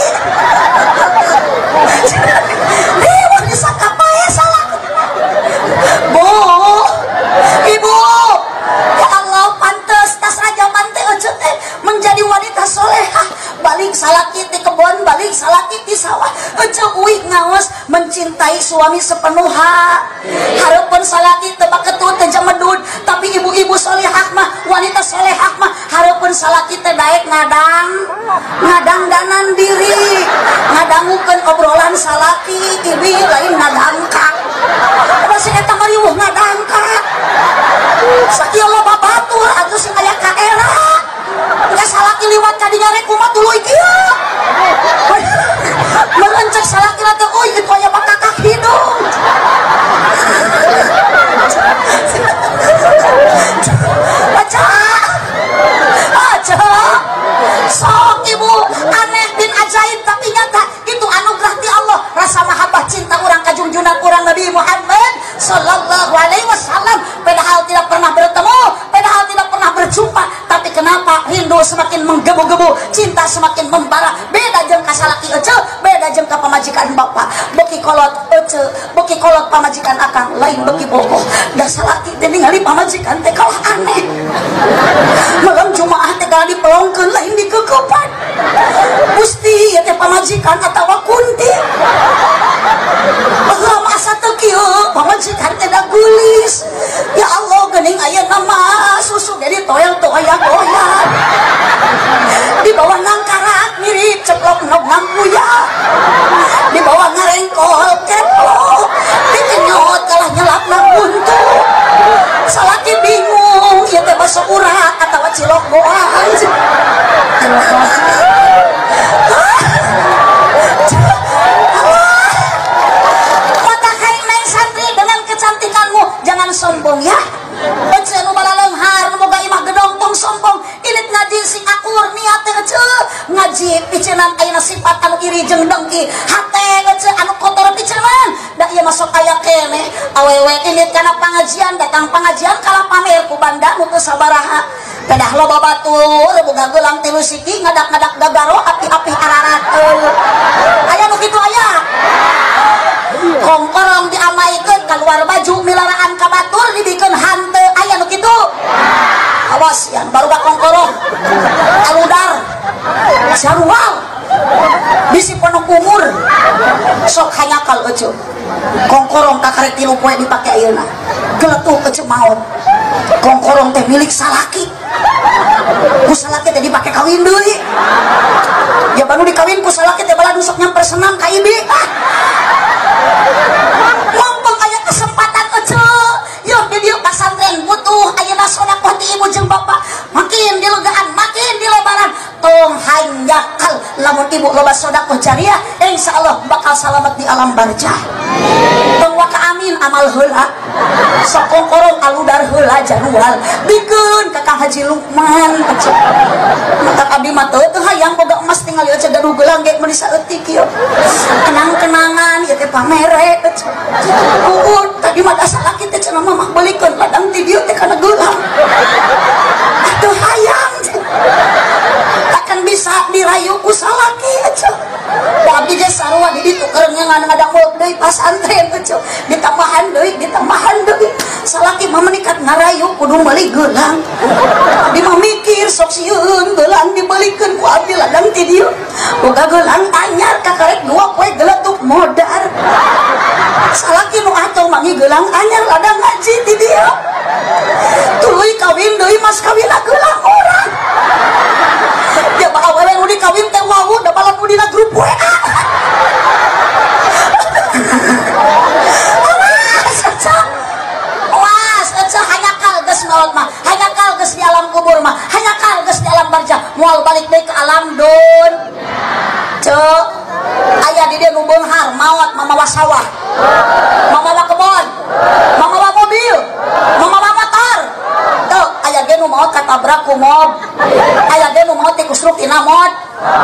Dewa disakapae salaki. Bu, ibu, ya Allah pantes tas raja mante ece teh menjadi wanita solehah. Balik salaki di kebon, balik salaki di sawah. Ece uih ngaos mencintai suami sepenuh hak. Hareupeun salaki teu baketut teu jamedud, tapi ibu-ibu solehah mah, wanita solehah mah hareupeun salaki teh daek ngadang, ngadangdanan diri, ngadangukeun obrolan salaki, ibi lain ngadangkak. Masih eta mariweuh ngadangkak. Sakieu loba batur atuh sing aya ka era. Engke salaki liwat ka dinya rek kumaha tuluy kieu. Meureun cek salaki teh euy itu aya bakakak hidung. Baca. Baca. Sok ibu aneh bin ajaib tapi nyata itu anugerah ti Allah, rasa mahabbah cinta urang ka junjunan urang Nabi Muhammad sallallahu alaihi wasallam. Padahal tidak pernah bertemu, padahal tidak pernah berjumpa, tapi kenapa rindu semakin menggebu-gebu, cinta semakin membara. Beda jeung ka salaki ece, beda jeung ka pamajikan bapak. Beuki kolot ece, beuki kolot pamajikan akang, lain beuki bogoh. Da salaki teh ningali pamajikan teh kalah aneh. Malam Jumaah teh kalah dipelongkeun lain dikekepan. Gusti ieu teh pamajikan atawa kunti. Baheula mah asa teu kieu, pamajikan teh da geulis. Ya Allah geuning ayeuna mah susu ge ditoel teu aya goyang. Di bawah nangkarak mirip ceplok nog ngampuya. Di bawah ngarengkol keplok, dikenyot kalah nyelapna buntu. Salaki bingung ieu teh baso urat atawa cilok goang. Mata kai neng santri dengan kecantikanmu jangan sombong ya. Ece nu balaleunghar nu boga imah gedong tong sombong. Ilit ngaji sing akur niat teh ece ngaji picenan ayeuna sifat anu iri jeung dengki hate ece anu kotor picenan da ieu masuk aya keneh awewe ilit kana pangajian datang pangajian kalah pamer ku banda nu teu sabaraha. Pedah loba batur boga gelang tilu siki ngadak-ngadak gagaro api-api ararateul. Aya nu kitu aya. Kongkorong diamaikeun kaluar baju milaraan ka batur dibikeun hanteu aya nu kitu. Awas yang baru bak kongkorong aludar sarual bisi penuh umur sok hanyakal ece kongkorong kakarek 3 poe dipake ayeuna geletuh ece maot. Kongkorong teh milik salaki, ku salaki teh dipake kawin deui. Ya baru dikawin ku salaki teh baladu sok nyamper senang ka ibi. Ah. Mumpung aya kesempatan ece, yeuh di dieu pasantren butuh ayeuna sedekah ti ibu jeung bapak. Makin dilegaan, makin dilebaran, tong hanjakal lamun ibu loba sedekah jariah, insyaallah bakal salamet di alam barzah. Tong waka amin amal heula. Sok kongkorong aludar heula janual bikeun ka Kang Haji Lukman ece. Mata abdi mah teu hayang boga emas tingali ece gaduh gelang ge meuni saeutik kieu. Kenang-kenangan ieu teh pamere ece. Uud tadi mah salaki teh cenah mah beulikeun ladang ti dieu teh kana gelang. Atuh hayang takkan bisa dirayu ku salaki ece. Da abdi ge sarua di ditu keur ngadamel deui pasantren ece. Ditambahan deui, ditambahan deui. Salaki mah menikat ngarayu kudu meuli gelang. Abdi mah mikir sok sieun gelang dibelikeun ku abdi ladang ti dieu. Boga gelang anyar kakarek 2 poe geletuk modar. Salaki nu atuh mangi gelang anyar ladang ngaji ti dieu. Tuluy kawin deui mas kawinna gelang urang. Ya ba awewe nu dikawin teh wawuh da balan nu dina grup WA. Awas ece. Awas ece hanyakal geus maot mah, hanyakal geus di alam kubur mah, hanyakal geus di alam barzah, moal balik deui ke alam dun. Cek aya di dieu nu beunghar maot mamawa sawah, mamawa kebon, mamawa mobil, ditabrak ku mob, aya ge nu maot tikusruk tina mod.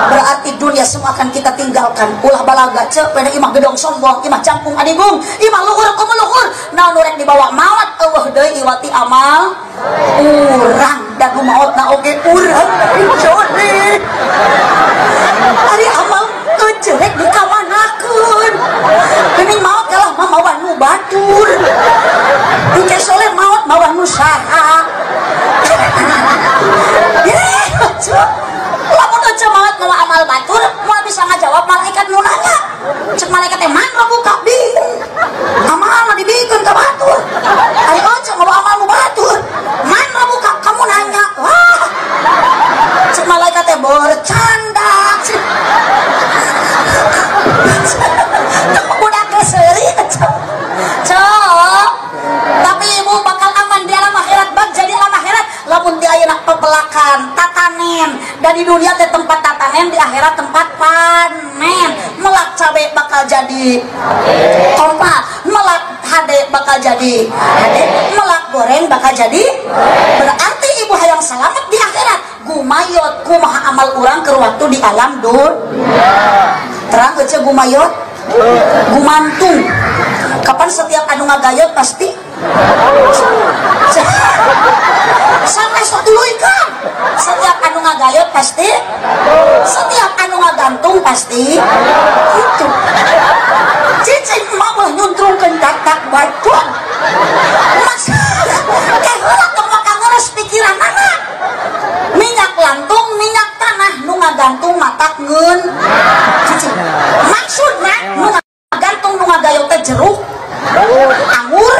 Berarti dunia semua akan kita tinggalkan. Ulah balaga cek pada imah gedong sombong, imah jangkung adigung, imah luhur kumu luhur. Naon rek dibawa maot eueuh deui iwati amal urang dan nu maotna oge urang. Sorry. Ari amal jelek dikamanakeun. Geuning maot kalah mah mawa nu batur. Engke soleh maot mawa nu saha. Ye, lamun aja maot mawa amal batur, moal bisa ngajawab malaikat nu nanya. Cek malaikat teh man buka bingung. Amalna dibikeun ka batur. Ari aja mawa amal nu batur. Man buka kamu nanya. Wah. Cek malaikat teh bercanda. Budak geuseurik cok. Tapi ibu bakal aman di alam akhirat, bang jadi alam akhirat lamun di ayeuna pepelakan tatanen, dan di dunia teh tempat tatanen, di akhirat tempat panen. Melak cabe bakal jadi kompak, melak hade bakal jadi hade, melak goreng bakal jadi. Berarti ibu hayang selamat di akhirat gumayot kumaha amal urang keur waktu di alam dunia. Terang geuce gumayot gumantung. Kapan setiap anu ngagayot pasti sampai sok tuluy kan. Setiap anu ngagayot pasti, setiap anu ngagantung pasti itu. Cicing mah ulah nyuntrungkeun tak batur. Mas teh heula tong maka ngurus pikiran anak. Minyak lantung, minyak tanah nu ngagantung matak ngeun. Cicing maksudna nu ngagantung nu ngagayot teh jeruk, anggur,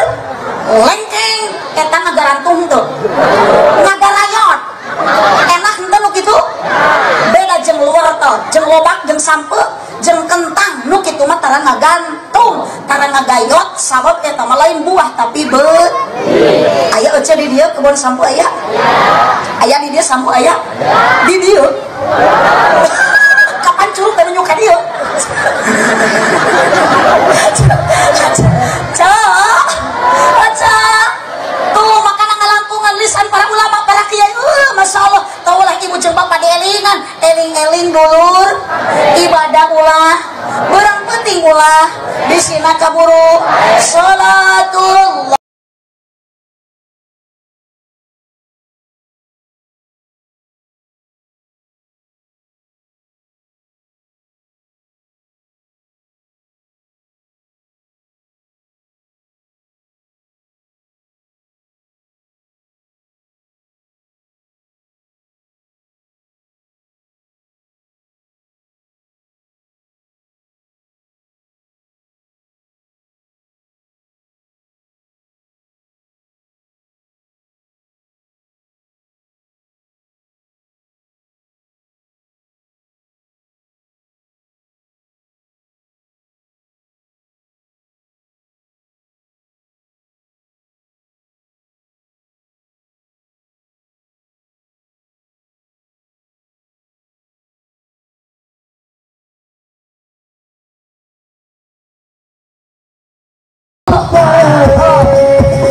lengkeng, eta ngagarantung tuh, ngagarayot, enak henteu nu kitu. Beda jeung wortel, jeung lobak, jeung sampe, jeung kentang, nu kitu mah tara ngagantung, tara ngagayot, sabab eta mah lain buah tapi beut. Aya euceu di dieu kebon sampe aya? Aya di dieu sampe aya? Di dieu. Kapan curug teh nunjuk ka dieu? Cok, cok, tuh makanan ngalampungan lisan para ulama, para kiai. Masya Allah, taulah ibu jeung bapak dielingan, eling-eling dulur, ibadah ulah, barang penting ulah, disina kaburu, salatullah.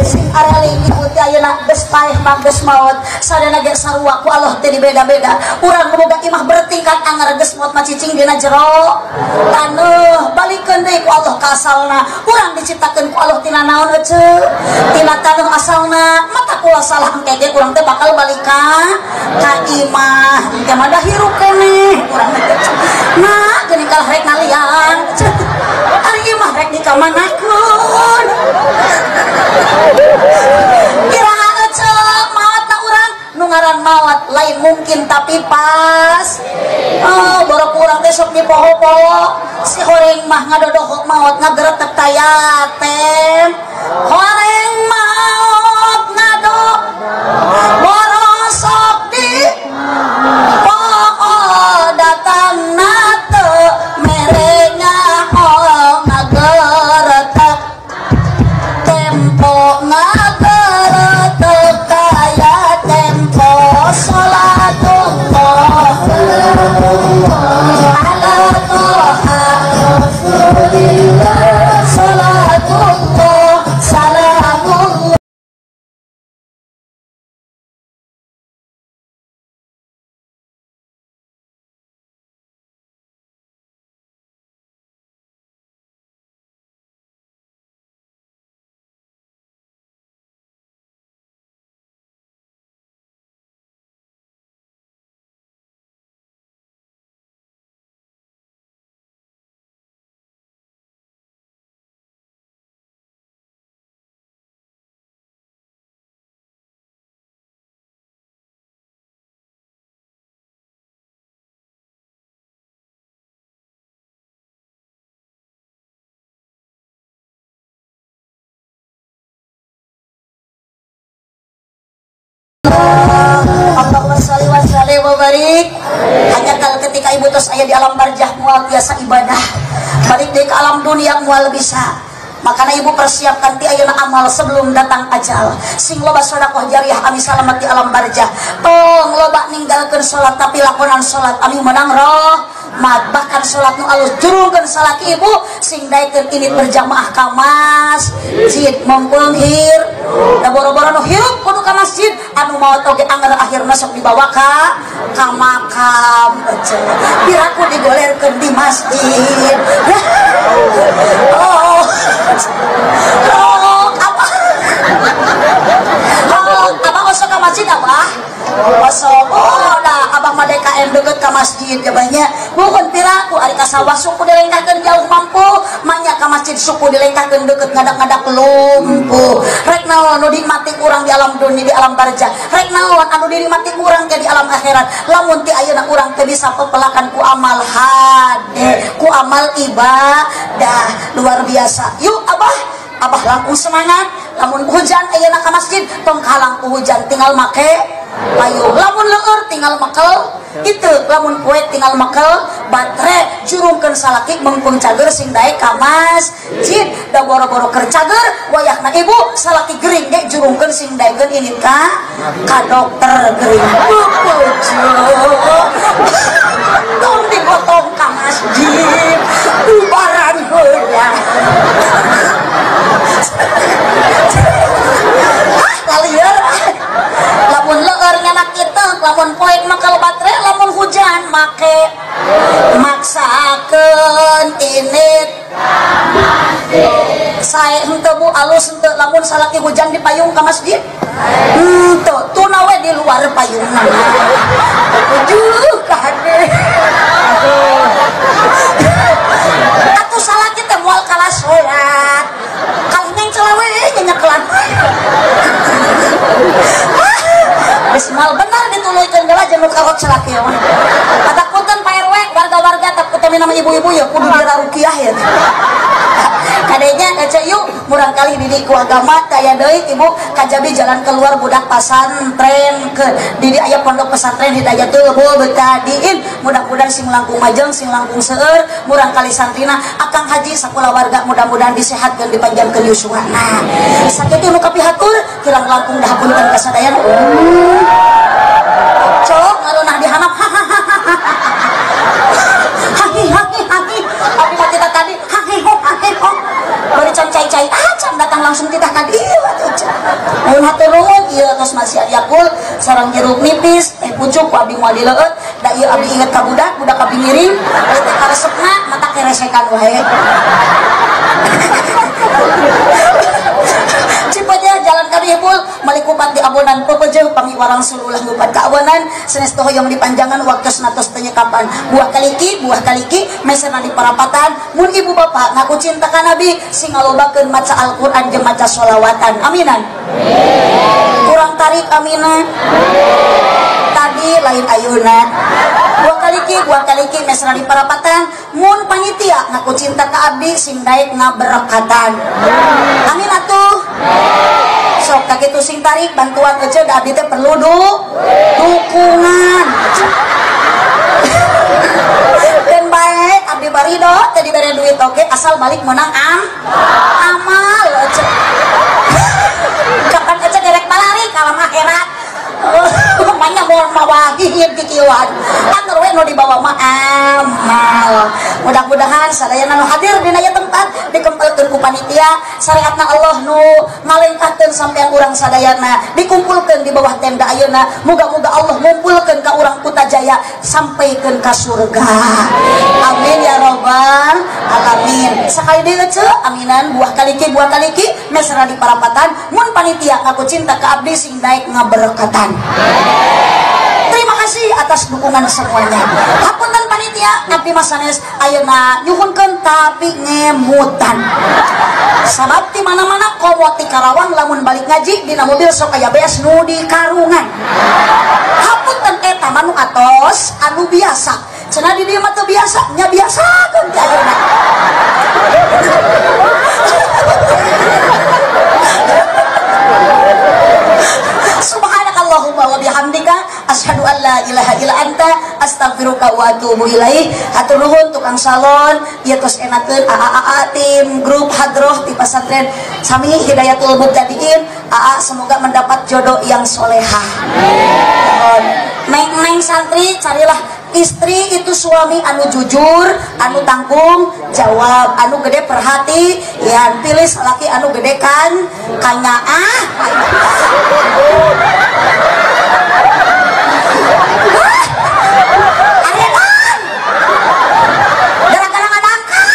Sing areling ibu teh ayeuna geus paeh mah geus maot, sadana ge sarua ku Allah teh dibeda-beda. Urang boga imah bertingkat anggar geus maot mah cicing dina jero taneuh, balikeun deui ku Allah ka asalna. Urang diciptakeun ku Allah tina naon eceu? Tina taneuh asalna. Mata kula salah engke ge urang teh bakal balik ka imah. Engke mah da hirup keneh urang teh. Nah, geuning kalah rek ngalian. Ari imah rek dikamanakeun? Iraha eceu maot na urang nu ngaran maot lain mungkin tapi pas. Oh, borok urang teh sok dipoho-poho si horeng mah ngadodohok maot ngageretek tayatem. Horeng maot ngado borosok di poho datang na teu merenya oh ngageretek tempo ngageretek kaya tempo salatullah ala toha rasulillah salatullah salam. Allahumma sholli wa sallim wa barik. Hanya kalau ketika ibu terus aya di alam barjah moal biasa ibadah, balik deui ke alam dunia moal bisa. Makanya ibu persiapkan ti ayeuna amal sebelum datang ajal. Sing loba sedekah jariah ami salamet di alam barjah. Tong loba ninggalkeun salat tapi lakonan salat ami menang rahmat. Bahkan salat nu alus jurungkeun salaki ibu sing daekeun ini berjamaah ka masjid mongkeung hir. Da boro-boro nu hirup kudu ka masjid, anu maot oge anger akhirna sok dibawa ka makam. Piraku digolerkeun di masjid. Oh. Oh, apa? Oh, abang osok ke masjid abah? Osok, oh, dah abang mah DKM deket ke masjid ya banyak. Bukan piraku ari ka sawah suku dilengkahkeun jauh mampu, manya ka masjid suku dilengkahkeun deket ngadak-ngadak lumpuh. Rek naon nu dinikmati urang di alam dunia di alam barjah. Rek naon anu dinikmati urang ke di alam akhirat. Lamun ti ayeuna urang teu bisa pepelakan ku amal hade, ku amal ibadah luar biasa. Yuk abah, abah langkung semangat. Lamun hujan ayeuna ka masjid tong kalang ku hujan tinggal make payung. Lamun leueur tinggal makel itu, lamun poe tinggal makel baterai. Jurungkeun salaki mengpung cager sing daek ka masjid. Da boro-boro keur cager wayahna ibu salaki gering ge jurungkeun sing daekeun ini ka dokter gering. Tong digotong ka masjid bubaran heula. Kalian lamun leueur nganak kitu, lamun poek makel baterai, lamun hujan make maksakeun init sae henteu bu alus henteu lamun salaki hujan di payung ka masjid henteu tuna we di luar payungna. Ujuh ka hade atuh salaki teh moal kalah salat kalah neng celawe nyekelan. Geus moal bener dituluykeun geula jeung nu karot salaki mah. Katakutan Pak RW, warga-warga takut nama ibu-ibu ya kudu dirarukiah ya. Kadenya kaca yuk murang kali didik ku agama kaya deui ibu kajabi jalan keluar budak pasantren ke didi aya pondok pesantren Hidayatul Mubtadiin. Mudah-mudahan sing langkung majeng sing langkung seueur murang kali santrina akang haji sakola warga mudah-mudahan disehatkeun dipanjangkeun yuswana. Sakitu nu kapihatur kirang langkung dahapunten ka sadayana. Cok ngalunah di hanap. Hahi hahi hahi. Abi mah kita tadi hahi ho hahi ho. Bari can cai-cai acan datang langsung kita tadi. Mun hatur nuhun ieu tos masih aya sareng jeruk nipis teh pucuk ku abdi moal dileueut da ieu abdi inget ka budak, budak abdi ngiring teh karesepna mata keresekan wae. Cipatnya jalan kami ibul malikupat di abonan pepejeuh pangiwarang sululah ngupat kaawanan sanes hoyong dipanjangan waktu natos penyekapan buah kaliki mesena di parapatan mun ibu bapak ngaku cinta ka nabi sing ngalobakeun maca Al-Qur'an jeung maca sholawatan aminan. Kurang tarik aminan tadi lain ayeuna. Buah kaliki mesra di parapatan mun panitia ngaku cinta ka abdi sing daek ngaberekatan amin atuh. Sok kakitu sing tarik bantuan aja da abdi teh perlu dukungan. Dan baik abdi barido teh dibere duit oke asal balik menang amal aja. Kapan aja derek balari kalam akhirat. Banyak mau mawahihin kikieuan anger we nu dibawa mah amal. Mudah-mudahan sadayana nu hadir dina ieu tempat dikempelkeun ku panitia syariatna Allah nu ngalengkahkeun sampean urang sadayana dikumpulkeun di bawah tenda ayeuna. Muga-muga Allah ngumpulkeun ka urang Kutajaya sampaikeun ka surga. Amin ya robbal alamin. Sakali deui ceu aminan buah kaliki mesra di parapatan mun panitia ngaku cinta ka abdi sing daek ngaberkatan. Terima kasih atas dukungan semuanya. Hapunten panitia abdi masanes ayeuna nyuhunkeun tapi ngemutan. Sabab ti mana-mana komo ti Karawang lamun balik ngaji dina mobil sok aya beas nu di karungan. Hapunten eta mah nu atos anu biasa. Cenah di dieu mah teu biasa, nya biasakeun ti ayeuna. Subhanakallahumma an la ilaha illa anta astaghfiruka wa atubu ilaik. Hatur nuhun tukang salon ieu tos enakeun AAA tim grup hadroh di pesantren sami Hidayatul Mubtadiin. AA semoga mendapat jodoh yang solehah. Neng-neng santri carilah istri itu suami anu jujur, anu tanggung jawab, anu gede perhatian, pilih salaki anu gede kan kanyaah. Aredan gara-gara ngadangkak.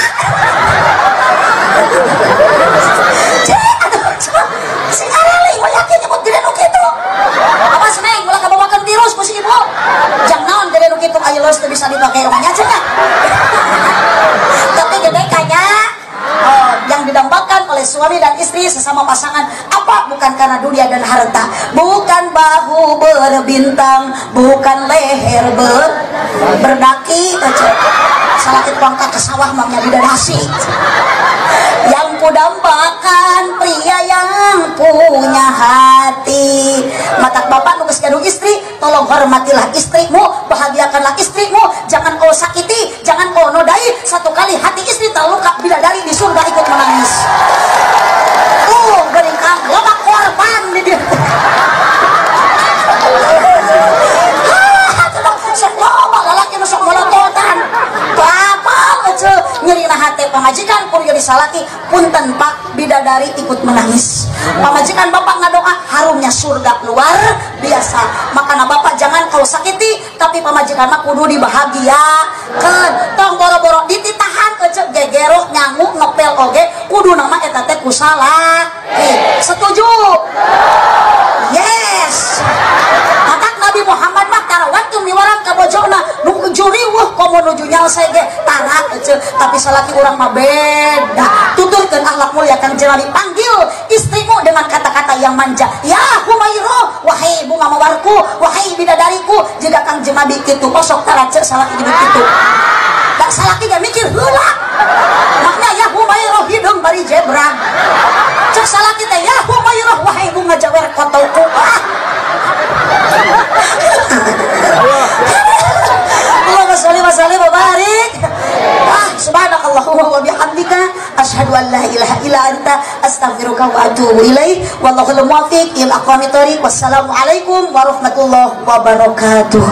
Cek atuh sing arali moal yakin nyebut gede nu kitu. Awas neng ulah kabawakeun virus ku si ibu. Jang naon gede nu kitu aya los teu bisa dipake rumahnya cenah. Tapi gede kanya yang didambakan oleh suami dan istri sesama pasangan apa? Bukan karena dunia dan harta, bukan bahu berbintang, bukan leher berdaki, salakit bangka ke sawah mangnya didadasi. Yang kudambakan pria yang punya hati. Matak bapak nu geus gaduh istri, tolong hormatilah istrimu, bahagiakanlah istrimu, jangan kau sakiti, jangan kau nodai. Satu kali hati istri terluka, bidadari di surga ikut menangis. Tuh beringkang loba korban di dia. Sok loba lalaki nu sok molototan. Bapak ece nyerina hati pamajikan kudu jadi salaki, punten pak bidadari ikut menangis. Pamajikan bapak ngadoa harumnya surga luar biasa. Makana bapak jangan kau sakiti, tapi pamajikan mah kudu dibahagiakeun. Tong boro-boro dititahan ece gegeroh nyangu ngepel oge kudu nama eta teh ku salaki. Setuju? Yes. Matak Nabi Muhammad mah tarawatkeun miwarang ka bojona nu juriweuh komo nuju nyalse ge tara ece, tapi salaki urang mah beda. Tuturkeun akhlak mulia Kangjeng Nabi, panggil istrimu dengan kata-kata yang manja. Ya Humairah, wahai bunga mawarku, wahai bidadariku. Jika Kangjeng Nabi kitu osok tara ce salaki jeung kitu. Da salaki ge mikir heula. Makna ya Humairah hideung bari jebrang. Cek salaki teh ya Humairah, wahai bunga jawer kotoku. Ah. Allahumma sholli wa sallim wa barik. Ah, subhanakallahumma wa bihamdika asyhadu an la ilaha illa anta astaghfiruka wa atubu ilaik. Wallahul muwaffiq ila aqwamit thoriq. Wassalamualaikum warahmatullahi wabarakatuh.